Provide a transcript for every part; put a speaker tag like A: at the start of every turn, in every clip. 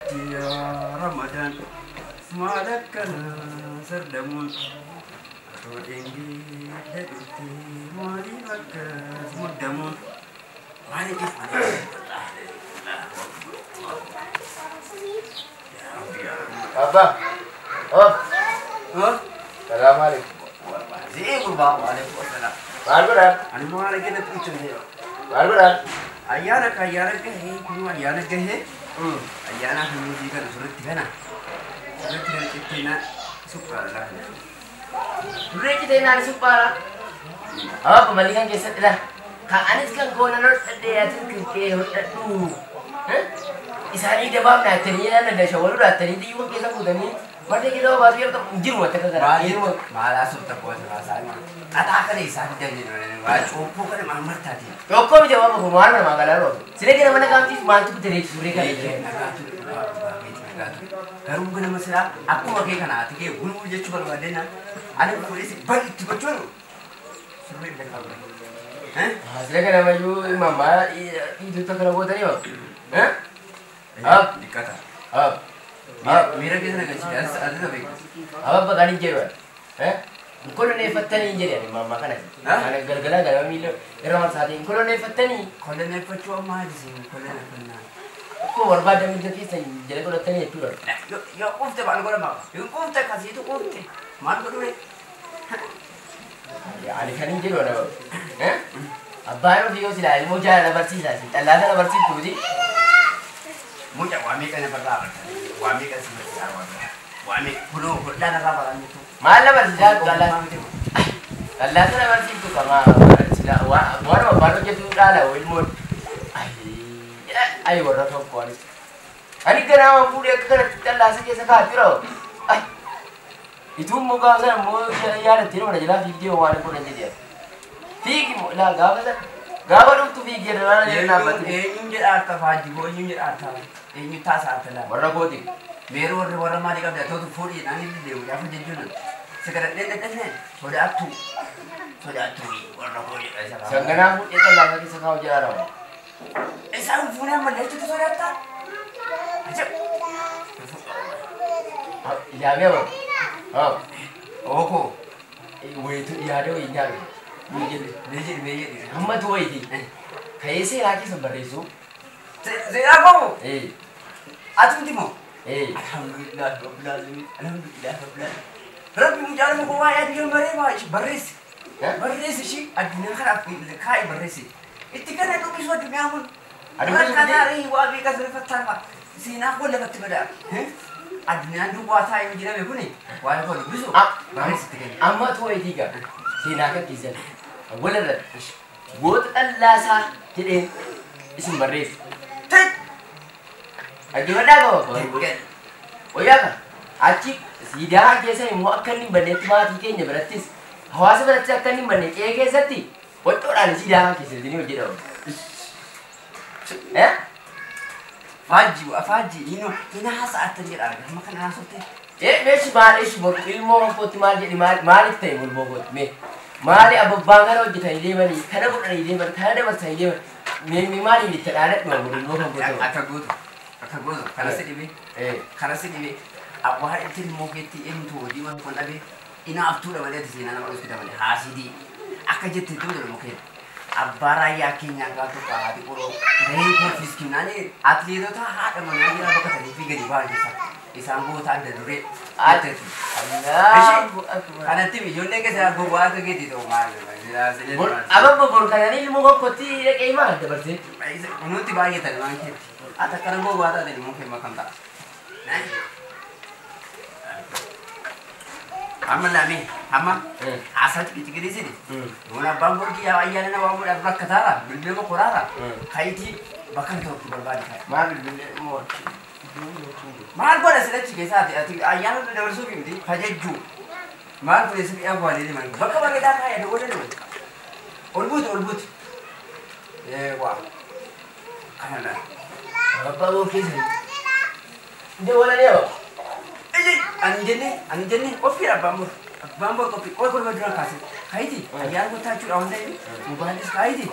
A: Yaa Ramadaan, maal akkana sardamuun otoo dheengee dhuftee maaliif akkas muddamuun maaliif?
B: Abba. Oh. Salaam alaikum.
A: Zee gurbaa, waalaikum salaam.
B: Maal godhan?
A: Ani maal kennatti bulchan?
B: Maal godhan?
A: Ayyaana ka ayyaana gahee kun ayyaana gahee ayyaana fi kana sirriitti kana sirriitti kana citteena suphaadha lafa.
C: Duree citee naan suphaara. Abba malii kan keessatti dha. Kan anis kan koona hodhadhee atis kan kee hodhadhu. Isaanii dabaaf naattanii naan shawwalu dhaattanii xiyyuma keessa fuutanii marti keessa baasuu jalqabu hin jiru wanta kana.
A: Maal haasofta qoota baasaa xaxaa kana isaa fidan jedhu waa cuubbuu kana maal martaati.
C: Tokko miti waan kun waan namaa galaa roobu. Siree kana mana qaamtiif maaltu bitee suree kana jira.
A: Nagaatu dhugaa nagaatu garuu ganama silaa akkuma kee kana ati kee gulgul jechuu barbaadeenna ani fuudhee si bal itti gochuun surree illee qabu.
C: Siree kana mayyuu mammaa dhiitutti akkana gootanii hoo?
A: Dhiqqata.
C: Ab.
A: Miira keessa nagalchite as isa beeku.
C: Abba kan hin jedhu. Koloneeffattanii hin jedhan mammaa kana. Kana galgala galama miila irra marsaatiin koloneeffattanii.
A: Koloneeffachuu ammaa isin koloneeffannaa.
C: Akkuma barbaadan mirga keessa jala godhatanii jechuudha.
A: Yoo quufte maal godhama? Yoo quufte akkasiitu quufte maal godhure?
C: Ani kan hin jedhu ana. Abbaan ofii yoo silaa ilmoo jaalala barsiisaa xallaa sana barsiiftuuti.
A: Mucaa waa meeqa nafarraa bartan? Waa meeqa si barsiisaa waa meeqa? Waa meeqa kunoo hodhaa narraa baran jettu.
C: Maal na barsiisaa xallaa? Xallaa sana barsiiftu qaba. Waan abbaan hojjetu dhaala ilmoon. Ayi warra tokko anis. Ani ganaa waan fuudhee akka kanatti xallaasa keessa kaa'aa jira. Ituu immoo gaafa sana immoo yaadattee mana jalaa fiigdee waan godhan jedhee. Fiigi laa gaafa sana gaafa dhuftu fiigi irraa jedhee dhaabbate.
A: Eenyuun jedhaa harka faajjiboo eenyuun jedhaa harka eenyu taasaa harka laa.
C: Warra kooti.
A: Meeroo warri warra maalii qabda tootu fuudhii naan hin deemu gaafa jechuun si kadhadhee dadhabnee sodaattu sodaattu warra koo jedha isa kaa'u.
C: Sanganaa fuudhee xallaasa keessa kaa'u jedhaa nama.
A: Isaan fuunee amma leechuutu sodaattaa? Ajab!
C: Ilaamee ama.
A: Ookoo.
C: Wayitu yaada wayii nyaame.
A: Mee jedhi mee jedhi.
C: Hammatu wayiiti. Ka'ee seeraa keessa barreessu.
A: Seeraa koo? Ati miti moo? Alhamdulillah rabbil alamin alhamdulillah rabbil alamin. Rabbi mucaan muka waa'ee addunyaa baree barreessi. Barreessi ishii addunyaa kanaaf kaa'i barreessi. Itti kana dubbisu addunyaa kun. Rakkataarii waa beekas sirrifattaa seenaa koo lafatti badaa. Addunyaan duwwaa taa'ee yoo jedhame kuni waa'ee koo dubbisu barreessi itti kenna.
C: Amma tu wayitii gaa seenaa kan keessan walirratti goota xallaasaa jedhee isin barreessu. Dhaggeeffadhaa qaba. Wayyaa ka achi siidaa keessa immoo akka inni hin bannetti maatii keenya birattis hawaasa biratti akka inni hin banne qe'ee keessatti qoccoodhaan siidaa kan keessatti ni hojjetama.
A: Faajji faajji ino ina haasa'attan jedha amma kana haasofte.
C: Meeshi maal ishi bor ilmoo kootti maal jedhi maaliif ta'e ilmoo kootti mee maali abbaan kana hojjetanii deemanii kana godhanii deeman kana dabarsanii deeman mee maaliif itti dhaadhadhuma bor ilmoo kan kootti.
A: Akka gootu akka gootu kana si dhibee kana si dhibee abbaa itti ilmoo keetti eenyutu hojii waan kun dhabee inaaftuudha malee ati seenaa nama dhoksita malee haasidii akka jette itti jedhamu kee. Abbaa raayyaa keenyaa gaa tokko haati qoroo gahee koofis kennaan atileetota haadha manaa jira bakka sanii fi gadi ba'an keessa isaan goota adda duree. Kanatti ijoollee keessa gowwaa akka keetii ta'u maal?
C: Ababba bor kananii ilmoo kokkootti dhaqee maal dabarsee?
A: Kunuutti baay'atan waan keetti. Ati akkana gowwaa taate ilmoo kee makam ta'a. Amma laamee amma haasaa ciqiciqiriisini. Yoon abbaan borgii ayyaana nama waamuudhaaf rakkataara bilbilama koraara kayitii bakka tokko barbaade kaa'e.
C: Maal bilbilee moo?
A: Maal godha silachi keessaa ati ati ayyaana dabarsuuf miti fajajjuu. Maal godhe si dhiyaa bu'anii deeman bakka bareedaa kaa'e dogolee deeman. Ol buuti ol buuti. Waa kana laal.
C: Abbaa bor keessa. Dawalanii aba.
A: Ani jenne qophii abbaan bor abbaan bor qophii qoy kolfa dura kaase kaayiti ayyaana kottaa jechuudha waan ta'eef mobaayilis kaayiti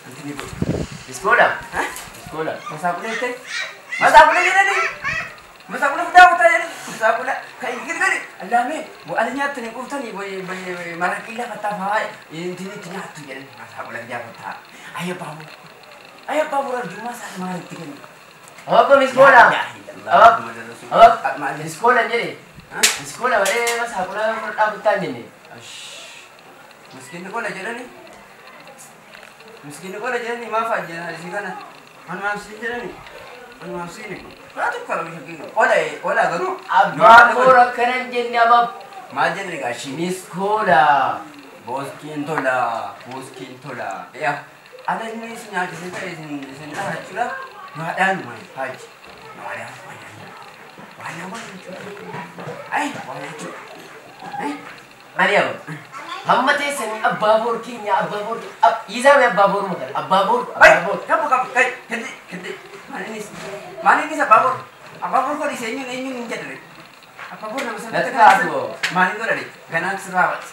A: anti ni godhu.
C: Iskoola. Iskoola.
A: Tasaa quleette. Masaakula jedhani. Masaakula guddaa kutaa jedhani. Masaakula kan gadi allaamee ala nyaattanii quuftanii maraqii lafa tafaa intin itti nyaattu jedhani. Masaakula guddaa kutaa. Ayya baabur. Ayya baabur arjummaa isaa maalitti kennu?
C: Abba miskoola. Abba miskoola jedhe. Miskoola malee masaakula fudhaa kutaa hin jenne.
A: Miskiinni qola jedhani. Miskiinni qola jedhani maaf ajjeesan isii kana? Manumaaf siin jedhani. Manumaaf siini. Waa tokko ala shakkii qola qola garuu.
C: Abbaa boor akkana hin jenne abba.
A: Maal jenne gaashii?
C: Miskoola.
A: Booskiin tola. Booskiin tola. Yaa ala inni isin nyaachisee ta'e isin dhahachuudha. Naadhaan maal haaji? Naadhaan maal? Waan nama jechuudha. Ay waan jechuudha.
C: Ani abba. Hamma teessanii abbaa boor keenya abbaa boor isaame abbaa boor maqaan abbaa boor abbaa boor.
A: Kamu kamu kai kedi kedi maal innis abbaa boor abbaa boor kun isa eenyuun eenyuun hin jedhame abbaa boor nama sana
C: Natti kaatu.
A: Maaliin godhani ganaan sirraa bati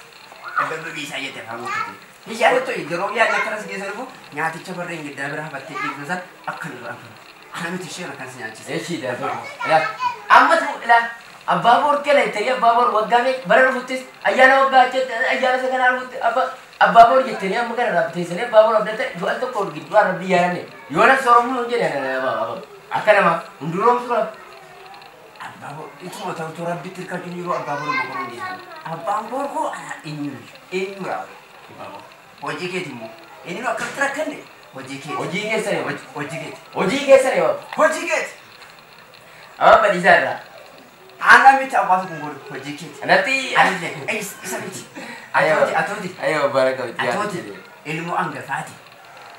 A: abbaa isaa jette afaan guutuuti. Iyyaa jettu yeroo yaadni akkanas keessa dhufu nyaaticha barreen giddaa bira hafattee dhiifnu san akka nu godhan ana miti isheen akkas nyaachise.
C: Eeshi daa amma tu ilaa abbaa boor kana jettanii abbaa boor waggaa meeqa bara dhufuttis ayyaana waggaa achitti ayyaana isa kanaa dhufutti abbaa boor jettanii amma kana raabteessanii abbaa boor abdata du'al tokko gidduu arrabbii yaalanne yoo na sooromnu hin jedhe akka nama hunduroomsu qaba.
A: Abbaa boor ituma ta'utu rabbitti hirkachuun yeroo abbaa boor boqoruu dhiisan. Abbaan boor koo ana eenyu eenyu raawwate abbaa boor hojii keeti immoo eenyu akkamitti rakkanne hojii keeti.
C: Hojii keessanii
A: hojii keeti.
C: Hojii keessanii
A: hojii keeti.
C: Amma badiisaa irraa.
A: Ana miti abbaa kun godhu hojii keeti.
C: Anatti
A: Anillee isa miti. Atooti atooti.
C: Ayyoo baraka hojii.
A: Atooti ilmoo hangafaati.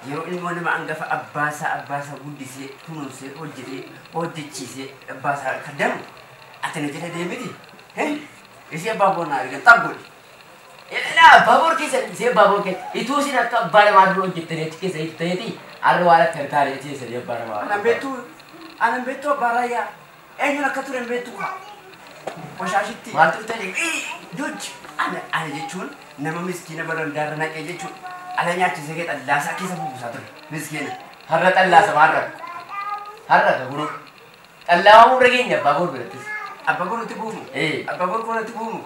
A: Yeroo ilmoo nama hangafa abbaasaa guddisee kunuunsee hojjetee hojjechiisee abbaasaa kaddamu ati na jala deemiti. Isii abbaa boor naa argan xab godhi.
C: Ilaa abbaa boor keessa isee abbaa boor keessa ituu isin akka abbaa namaa dura hojjettanii achi keessa hiiktaniiti har'a waan akka hin taane achi keessa abbaa namaa.
A: Anan beektuu abbaa raayyaa eenyuun akka ture hin beektuu kaa. Qoshaashitti.
C: Maal turtani?
A: Jojji ana jechuun nama miskiina barandaarra naqee jechuudha. Ala nyaachisee kee xallaasaa keessa buusaa ture miskiina.
C: Har'a xallaasa maarra. Har'a ka guruu. Xallaawamuu irra geenya abbaa boor birattis.
A: Abbaa boor nutti buumu. Abbaa boor koo nutti buumu.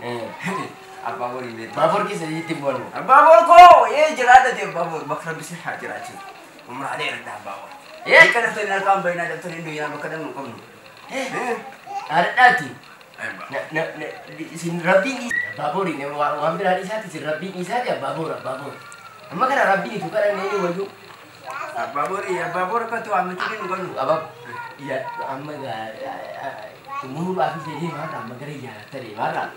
A: Abbaa boor hin beektu.
C: Abbaa boor keessa itti hin bu'anu.
A: Abbaa boor koo ee jiraata ta'e abbaa boor bakka rabbi si haa jiraachisu. Umraalee irra abbaa boor. Akka daftanii harkaan bayinaa daftanii duyyaa bakka dhabnu qabnu.
C: Haadhaati. Isin rabbiin abbaa booriin waan biraan isaati isin rabbiin isaati abbaa boor abbaa boor. Amma kana rabbiin itu kadhannee wayyuu.
A: Abbaa boorii abbaa boor akka ta'u ammatti nu qabnu.
C: Abba amma xumuruudhaaf illee maarraa amma gara yaalatta deemaarraa.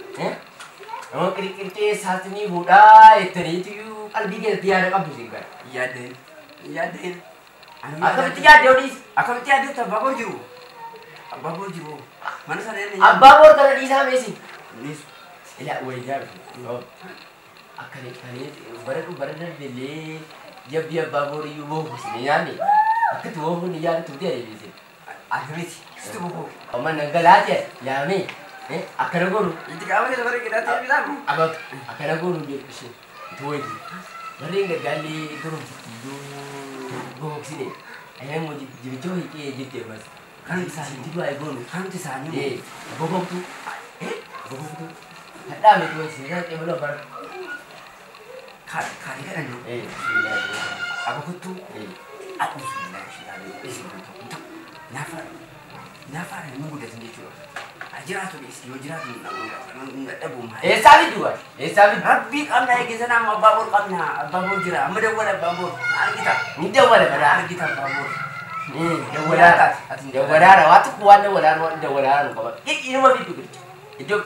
C: Nama qirqirqee saaxinii fuudhaa jettaniitu qalbii keessatti yaada qabdu isin gara.
A: Yaaddeen yaaddeen.
C: Akkamitti yaaddee odiis?
A: Akkamitti yaaddeetti abbaa boor jiru? Abbaa boor jiru. Mana sana inni.
C: Abbaa boor kana dhiisaa meesi?
A: Niisu.
C: Ilaa wayyaa dhufu. Akkana kalee bara bara darbeellee jabbii abbaa booriyyuu boofu isin nyaanne akkatti boofu ni yaadatu ta'e deebise.
A: Akkamitti? Situ boofu.
C: Amma nangalaati yaamee akkana godhu.
A: Itti qaama keessa bara qidhaatti bitaamu.
C: Abba akkana godhu jedhu ishee itti wayii. Warreen gaggaallee durumsitti booksine. Ayyaan jibicha hiikee jirti ammas.
A: Kan isaanii
C: Jibu ay goonu.
A: Kan isaanii.
C: Boboktu. Boboktu. Hadhaa miti wayii sinaa qeebaloo bara.
A: Kaanii kadhannu. Abakuttuu. Naafa nu guddatan jechuudha. Jiraatu yoo jiraatu dhabu maal.
C: Eessaa fiddu waay? Eessaa fiddu?
A: Rabbii qabna eegisa nama abbaa boor qabna abbaa boor jira amma dawwala abbaa boor argita.
C: Ni dawwala bara.
A: Argita abbaa boor.
C: Dawwalaara. Dawwalaara waa tokko waan dawwalaara waan dawwalaara nu qaba. Inuma fiddu guddicha. Iddoo.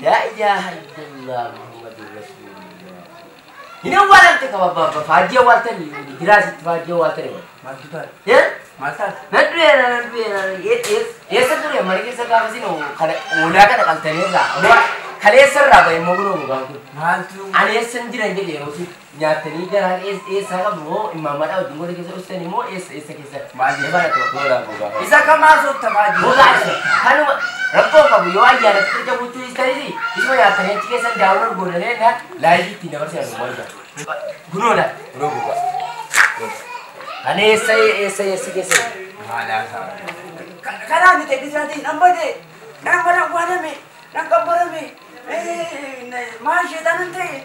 C: Laa ilaaha illallah Muhammadur Rasulullah. Hin awwaalamte qaba abbaa faajjii awwaaltanii giraasitti faajjii awwaaltanii.
A: Maaltu taate? Maal taate?
C: Nan du'eera nan du'eera eessa ture mana keessa gaafa isin hoolaa kana qaltaniirraa kaleessa irraa bahe immoo kunoo mukaan kun.
A: Maaltu?
C: Ani eessan jiran jedhe yeroo isin nyaattanii garaa eessaa qabdu moo immaammadhaa wajjin gola keessa dhuftan immoo eessa eessa keessa.
A: Maal
C: jedhe?
A: Isa kamaa sotta baajii.
C: Gogaa isa kanuma rakkoo qabu yoo ayyaanatti qirca bulchuu istanis isuma nyaattanii achi keessan daawwan godhanii na laayivii ittiin dabarsan maal jedha. Kunoodha. Kunoo gogaa. Ani eessa eessa eessa keessa?
A: Karaa miti isaatiin nan bade nan bada waaname nan qabbarame maal sheexaanan ta'e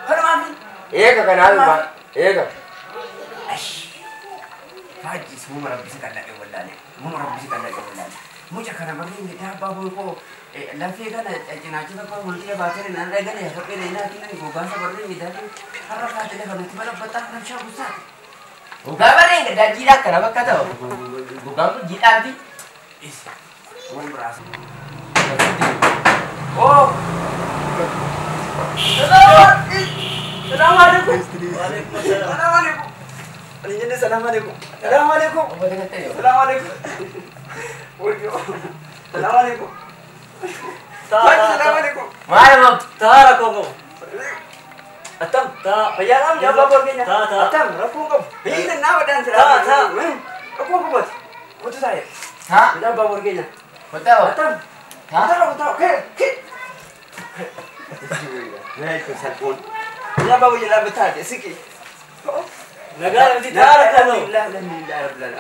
A: kanumaaf.
B: Eega kanaaf eega.
A: Faajjis muma rabbisi qalladhe wallaale muma rabbisi qalladhe wallaale muca kana barreen daabbaa boykoo lafee kana cinaacha tokko wanti baatee nan dhagane kophee leenaa kinnan gogaansa barreen daakii har'a kaatee lafa nuti balabbataa rabshaa gusaati.
C: Gogaa barreen gaddaa jiidhaa akkana bakka ta'u. Gogaan kun jiidhaati.
A: Waan biraas. Oh! Salaam alaikum. Salaam alaikum. Ani jenne salaam alaikum. Salaam alaikum. Salaam alaikum. Salaam alaikum. Salaam alaikum.
C: Maal amma
D: Taara koko.
A: Attam.
D: Ta.
A: Fayyaadhaam jabaa borgeenya.
D: Ta ta.
A: Attam rakkoon qabu. Hiina naa wadaan
D: Ta ta.
A: Rakkoon qabu. Kutu taa'e.
C: Ha?
A: Jabaa borgeenya.
C: Kottaa
A: Attam.
C: Ha?
A: Attam kottaa. Kee kee. Jabaa borgeenya dhaabbataa siqi.
D: Nagaa miti taara koko.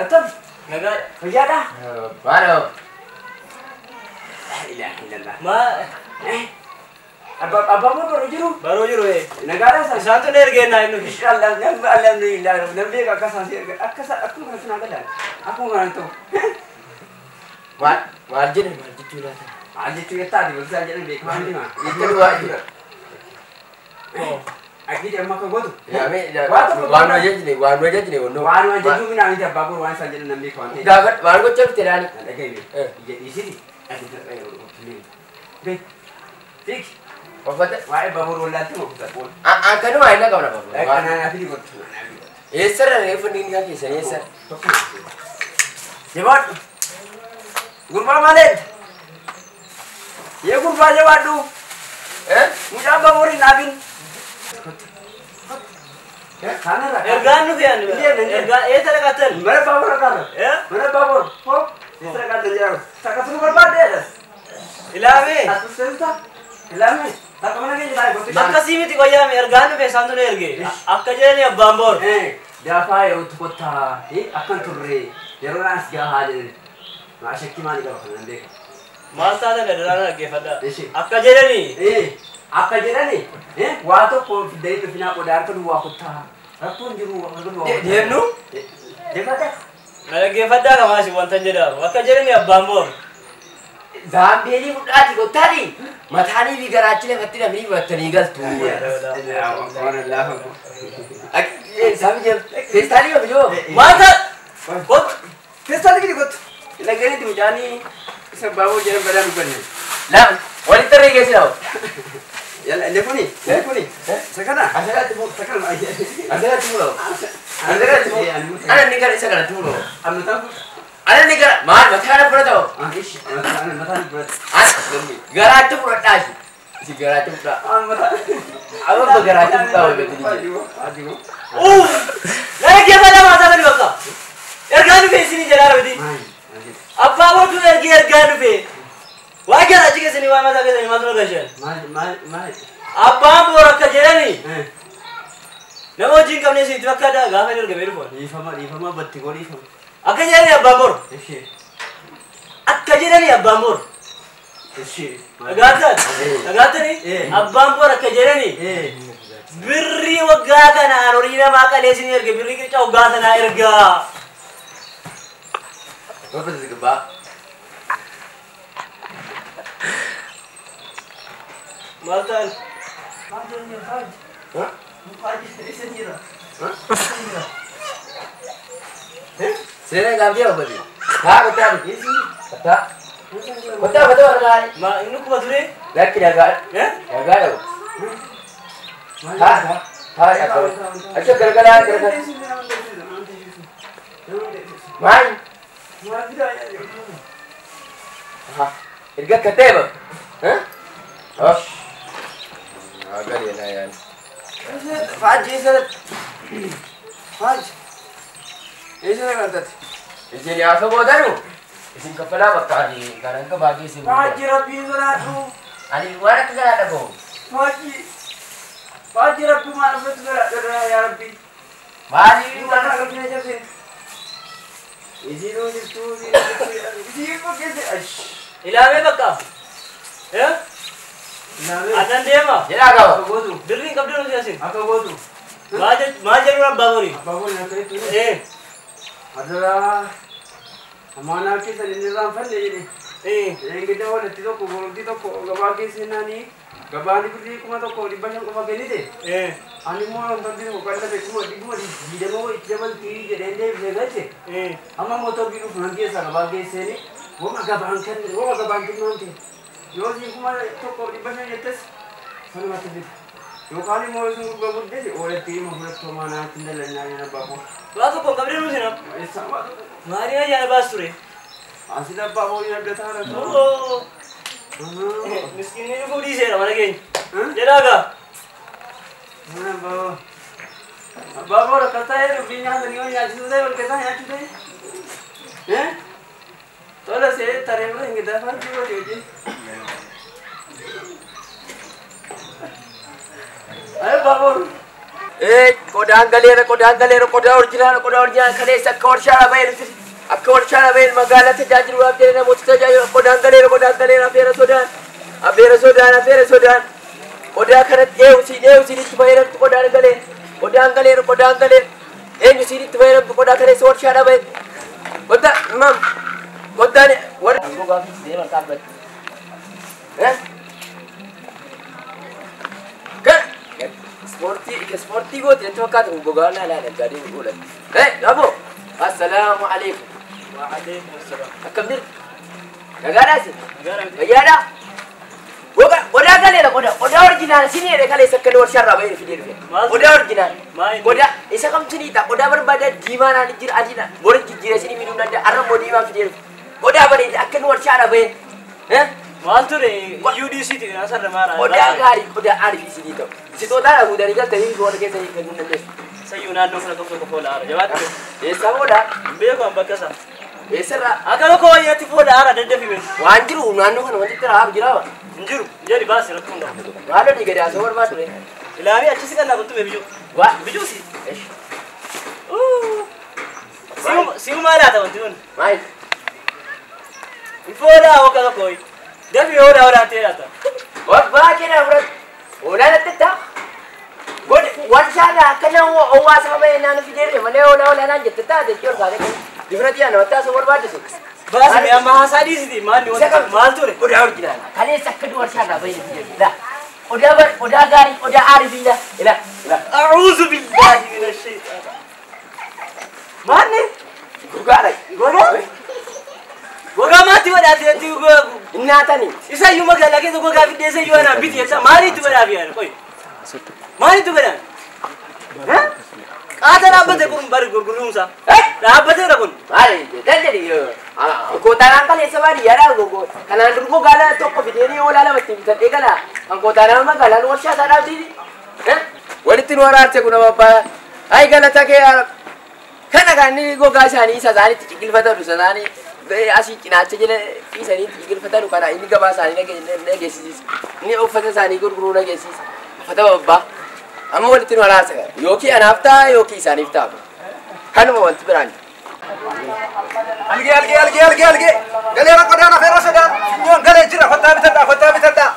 A: Attam.
D: Nagaa.
A: Fayyaadhaa.
C: Maal amma
A: La ilaha illallah.
D: Ma
A: Abbaa baruu jiru.
D: baruu jiru ee.
A: Nagaadhaa isaan.
D: Isaantu na ergeenna inni dhufe.
A: Inshallah alhamdulillah namni beeka akka isaan si erga akka isaan akkuma kanatti naa galaan akkuma kanatti ta'u.
C: Maal maal jedhan maal jechuu laata?
A: Maal jechuu jettaati bakka isaan jedhan beeka maal hima.
C: Jechuun waa jira.
A: Akkiiti amma akka gootu.
C: Waan nu ajajne waan nu ajajne wannoo.
A: Waan waan jechuu minaa miti abbaa boru waan isaan jedhan namni beeka waan ta'eef.
C: Gaafa maal gochaa dhufte daani?
A: Dhagahi ija dhiisiti ati ta'e Be. Fiik
C: Uffata
A: waa'ee baabur wallaalti moo kutaa
C: an kanuma hin qabna baabur.
A: Kanaan fi gootu.
C: Eessarra reefu inni kan keessan eessarra?
A: Jabaadhu. Gurbaa maaleet. Yee gurbaa jabaadhu. Mucaan baaburii naafin. Kanarra.
D: Ergaan nufi ani. Ergaa eessa dhaqattan?
A: Mana baabura kana. Mana baabur. Hoo. Eessa dhaqattan jedhamu. Takka turu barbaadde.
D: Ilaamee.
A: As seenta. Ilaamee. Takka mana keenya taa'e gotti.
D: Akkasii miti qoyyaame ergaan nufi isaantu na erge. Akka jedhani abbaan boor.
A: Daafaa yerootti kottaa akkan turre yeroo as gahaa jedhan. Maa shakkii maalii qaba kanan beeka.
D: Maal taatan gadaraan dhaggeeffadha. Akka jedhani.
A: Akka jedhani waa tokko fidanii dhufinaa qodaa harka duwwaa kottaa. Rakkoon jiru harka duwwaa.
C: Deemnu?
A: Deemnaa.
D: Na dhaggeeffadhaa kamaasi wanta jedhamu. Akka jedhani abbaan boor.
C: Zaambeelii fudhaati kottaati mataanii fi garaachi lafatti dafanii battanii galtu. Feestaalii qabu joo.
D: Maal ta'a? Kot.
A: Feestaalii gidi kottu. Lagganitti mucaanii isa baaboo jedhan badaa dubbanne.
C: Lama walitti tarree geessina.
A: Yalla inni kuni inni kuni isa kana.
C: Asirratti fuudhu.
A: Isa kana.
C: Asirratti fuudhu. Asirratti fuudhu. Ana inni gara isa kanatti fuudhu.
A: Amma fuudha.
C: Ana inni gara maal mataa fudhata.
A: Mataan fudhata.
C: Garaatti fudhadhaa shi. Isi garaatti fudhaa. Amma garaatti fudhaa walitti.
D: Uff! Na dhaggeeffadhaa maal taatan bakka. Ergaan dhufe isinii jedhaa miti. Abbaa boortuu ergee ergaan dhufe. Waa garaachi keessanii waa mataa keessanii maaltu nagashan?
A: Maal maal.
D: Abbaan boor akka jedhani. Nama hojii hin qabne isinitti fakkaata gaafa inni ergamee dhufu.
A: Dhiifama dhiifama batti koo dhiifama.
D: Akka jedhani abbaan boor. Akka jedhani abbaan boor. Dhagaattan dhagaattani abbaan boor akka jedhani. Birrii waggaa kanaan horii namaa qalee isinii erge birrii qirca waggaa sanaa ergaa.
C: Uffata gubbaa.
D: Maal ta'an?
A: Maal jedhani faaj. Faaj isa jira.
C: Seera gaafii uffati. Haa kottaa. Kottaa. Kottaa kottaa warra
D: Ma inni kuma ture?
C: Lakki dhagaa. Dhagaa dhagu. Haa haa akka. Achi gargalaa gargalaa. Maal? Haa. Erga akka ta'e ba. Haa. Gadi na yaan.
A: Faaj eessa Faaj eessa galtati?
C: Isin yaasa boodanu. Isin kaffalaa bakka ani kanan qabaa geesse.
A: Faaj rabbii sodaadhu.
C: Ani waan akka kanaa dhagahu.
A: Faaj Faaj rabbii maal uffatu sodaadha yaa rabbii.
C: Maaliif
A: Waan akka kana jabse. Isiinuu jirtuu isiin fakkeesse ash.
D: Ilaamee bakka.
A: Ilaamee.
D: Annan deema.
C: Jedhaa qaba.
A: Akka gootu.
D: Birriin qabdu nuti asin.
A: Akka gootu.
D: Maal jedhu abbaa borii?
A: Abbaa borii akka jettu. Adaraa amaanaa keessan inni irraanfanne jedhe. Eegidda walitti tokko boromtii tokko gabaa keessa naanii gabaan birrii 1500 qofa kennite. Ani immoo wantoonni tokko qallabe 20,000 itti dabaltii jedhee deebisee galche. Amma immoo torbii dhufu nan keessa gabaa keesseeni wama gabaan kenne wama gabaan kennu ta'e. Yoo isin 1500 jettes sanumatti fida. Yookaan immoo isin gurguruu dide walitti hima fudhattu amaanaa ittiin dalannaa jedhan abbaa koo.
D: Waa tokko qabdee nuti nam. Maaliin ayyaana baas ture?
A: Asii abbaa borii argataa dha.
D: Miskiinni dhufuu dhiiseera mana keenya. Jedhaa gaa.
A: Abbaa boo rakkataa jedhu dubbii nyaatanii yoo nyaachisuu ta'e wal keessaa nyaachuu ta'e. Tola see taree bira hin giddaa fardi gooti hojii. Abbaa boo.
C: Qodaan galeera qodaan galeera qodaa orjinaala qodaa orjinaala kaleessa akka warshaa bahee akka warshaa bahee magaalaa tajaajiluudhaaf jedhee namoota tajaajilu qodaan galeera qodaan galeera afeera sodaan afeera sodaan afeera sodaan qodaa kanatti eenyu itti fayyadamtu qodaan galeera qodaan galeera qodaan galeera eenyu itti fayyadamtu qodaa kaleessa warshaa bahee qodaa imam qodaan warra gogaa fi deeman dhaabbatu. Sportii goote natti fakkaata kun gogaa laalaa naggaadee ni oolan. Gaboo! Assalaamu alaikum.
D: Wa alaikum assalaam.
C: Akkam jirtu? Nagaadhaa isin? Fayyaadhaa? Gogaa qodaa galeera qodaa qodaa orjinaala sinii jedhe kaleessa akka warshaarraa bahee fidee dhufe. Qodaa orjinaala. Qodaa isa kamtu ni ta'a qodaa barbaada diimaa naan jira adiidha bori jijjiiree sinii fiduu danda'a arra immoo diimaa fidee dhufe. Qodaa bareeda akka inni warshaarraa bahee.
D: Maal ture UDC ti asarra maara.
C: Qodaa gaarii qodaa aarii sinii ta'u. Sitootaa guutanii galtanii warra keessa kennuu dandeessu.
D: Sayyuu naannoo kana tokko tokko foola aara jabaatti.
C: Eessa foola?
D: Hin beeku an bakka isaa.
C: Eessarraa?
D: Akka tokko wayyaatti foola aara daddafime.
C: Waan jiru naannoo kana wanti itti raaf jiraa?
D: Hin jiru. Jedhi baasi rakkoon qabu.
C: Maaloo dhiiga daasoo barbaadu ture?
D: Ilaamee achi si qannaa kottu bijuu.
C: Waa?
D: Bijuu si. Si'umaa laata wanti kun?
C: Maal?
D: Foola wakka tokko wayi. Dafi hoola hoolaan ta'e laata.
C: Wabbaa kenna fudhatu. Hoolaan adda God warshaadhaa akkana hawaasa bahee naannoo fidee dhufe malee hoolaa hoolaanaan jette taate jechuun kaasee kan difira dhiyaa namatti haasoo barbaachisu.
D: Baasi mee amma haasaa dhiisiti maalni wanti maal ture?
C: Qodaa orjinaala kaleessa akka warshaadhaa bahee fidee dhufe. Qodaa qodaa gaarii qodaa aarii fi ila ila.
D: A'uuzu billaahi mina shaytaan. Maalni?
C: Gogaadha.
D: Gogaa? Gogaa maatti godhaatee gogaa.
C: Nyaatanii.
D: Isayyuu magaalaa keessa gogaa fidee isayyuu anaan biti jecha maaliitti godhaaf yaada qoyi? Maaliitti godhaan? Qaata dhaabbate kun bari gurguruunsa. Dhaabbateera kun.
C: Maali jedhan kootaanaan kaleessa baadiyyaadhaa gogo kanaan dur gogaa tokko fidee hoolaa lamatti bitadhee gala kan kootaanaan magaalaan warshaa isaa dhaabdii. Walitti nu waraarte kun abbaa ay galata kee kana kan inni gogaa isaanii isa isaaniitti ciqilfatanu isa isaanii asii cinaacha jala ciisanii ciqilfatanu kana inni gabaa isaanii dhageessisiisa inni uffata isaanii gurguruu dhageessisiisa uffata babbaa amma walitti nu waraarsa yookiin anaaf ta'a yookiin isaaniif ta'a kanuma wanti biraan.
E: Algee algee algee algee algee galeera qodaan afeera sodaan finyoon galee jira kottaa bitadhaa kottaa bitadhaa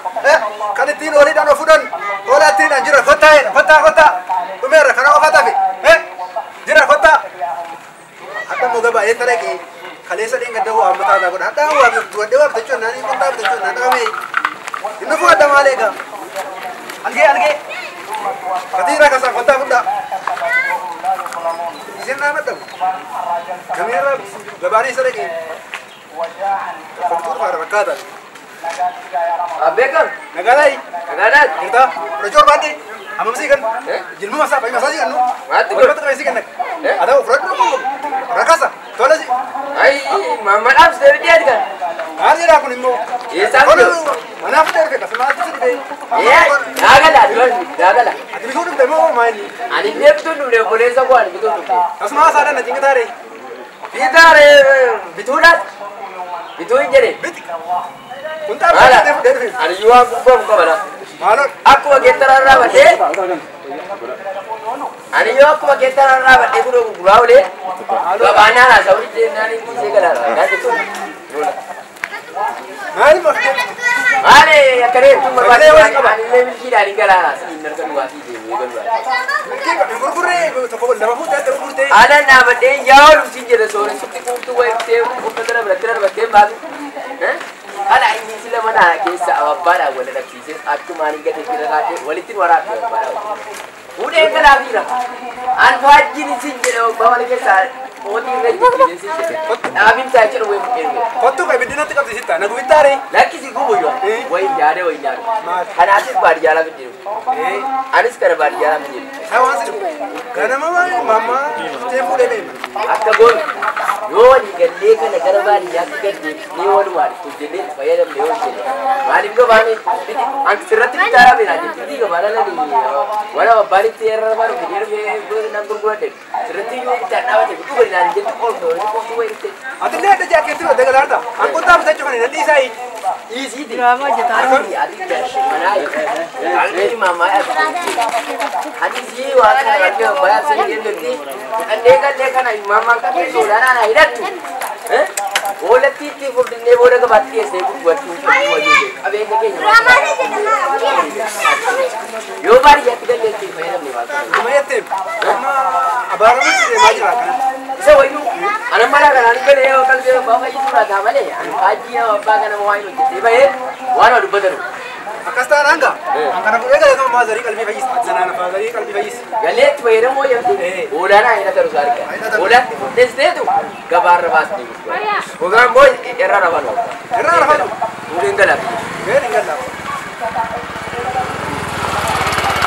E: kan ittiin horiidhaan of fudhan hoolaa ittiin jira kottaa jedha kottaa kottaa dhumeerra kana qofa tafe jira kottaa hadda immoo gabaa eessa dhaqee kaleessa dheengadda waa mataa isaa godha hadda waa duwadhee waa bitachuu naanii kottaa bitachuu naan qabamee inni fuudhadha maal eegaa algee algee gatii rakkasaa kottaa fudhaa isin naa maddabu kameera gabaan eessa dhaqee faktuur faara fakkaata.
C: Beekam.
E: Nagaalaayi.
C: Nagaalaati.
E: Jirtaa fudhachuu barbaadde hammam sii kennu jilmuma isaa fayyuma isaa sii kennu walumatti qabee sii kenna haa ta'u fudhadhu rakkasa tola si.
C: Ayi mammadhaaf si deebi'ee dhiyaati kan.
E: Maal jedhaa kun immoo.
C: Eessaa fidee?
E: Manaaf fidee dhufe kas maaltu si dhibee.
C: Daagala daagala.
E: Ati bituu dhufte moo maali?
C: Ani illee bituun dhufne obboleessa koo ani bituun dhufne.
E: Tasuma haasaadhaan na cingitaare.
C: Bitaare bituudhaas bituu hin jedhe.
E: Biti. Kuntaala fidee fudhee dhufe.
C: Ani iyyuu waan gurguramu qaba na.
E: Maaloo.
C: Akkuma geettaraan raawwadhee. Ani yoo akkuma keessa irraa badhee kun gurguraa olee gabaanaa haasawuu jennaan inni ishee galaara.
E: Maali mafte?
C: Maali akkana jechuun
E: Sagalee walii qaba.
C: Anillee milkiidhaan hin galaara. Siin harka dhugaatii deemee galuudha.
E: Milkii qabdi gurgurree tokko lama fuutee adda gurgurtee.
C: Aanaan dhaabadhee yaa oolu siin jedha sooressitti quuftuu wayitee uffata dabalatee darbattee baatu. Ala inni sila mana keessa ababbaadhaan wal dhabsiisee akkumaan hin gateetti rakaatee walitti waraabde ababbaadhaan. Fuudhee galaafiira. An faajjiin siin jedha abbaa mana keessaa mootii irra jirti siin jedha. Dhaabiin isaa jedhu wayi fuudhee dhufe.
E: Kottu ka ibiddinatti qabdi sitta na gubittaare.
C: Lakkisi gubu yoo wayi yaade wayi yaade. Kanaasis baadiyyaa lafa jiru. Anis kana baadiyyaa lafa jiru.
E: Isaa waan si dhufu. Ganama maali mammaa dhuftee fuudhee beema.
C: Akka goonu yoo walii gallee kana gara baadiyyaatti gad deebisnee walumaan itti hojjennee itti fayyadamne yoo hojjenne maaliif gabaane anti sirratti bittaa dhaabee jechuutii gabaa lalanii wala abbaan itti irra baru fidee dhufee nan gurguradhe sirratti yoo bittaa dhaabate bituu gadi naan jettu qooltu walitti qooltu wayi dhufte.
E: Atillee adda jaakeetti fudhattee galaarta. An qottaa bitachuu kan hin dhiisaa.
C: Isiiti. Ati manaa almi mama ati si waa kana qalbii abbayaa sani kennutti fudhannee qallee kana mama qabee soolaanaa na hidhattu. Hoolatti itti furdinnee booda gabaatti dhiyeessee gurgurachuu qabeenya keenya yoo baadiyyaatti gallee itti fayyadamne waan kana.
E: Dhuma jetteem. Amma abaaramutti deemaa jira kana.
C: Isa wayyuu ana mala kanaan galee yoo qalbii abbaa fayyisuudha taa malee ani faajjii nama abbaa kana waan hojjetee bahee waan waa dubbatanu.
E: Akkas taanaan gaa. An kana fuudhee galee tuma maazarii qalbii fayyisa. Zanaan maazarii qalbii fayyisa.
C: Galee itti fayyadamoo yamti hoolaanaa hidhataru isaa argaa. Hoolaatti furdeessiteetu gabaarra baasnee gurgura. Gogaan boo irra rafanu.
E: Irra rafanu.
C: Fuudheen galaafi.
E: Gaheen hin gallaafu.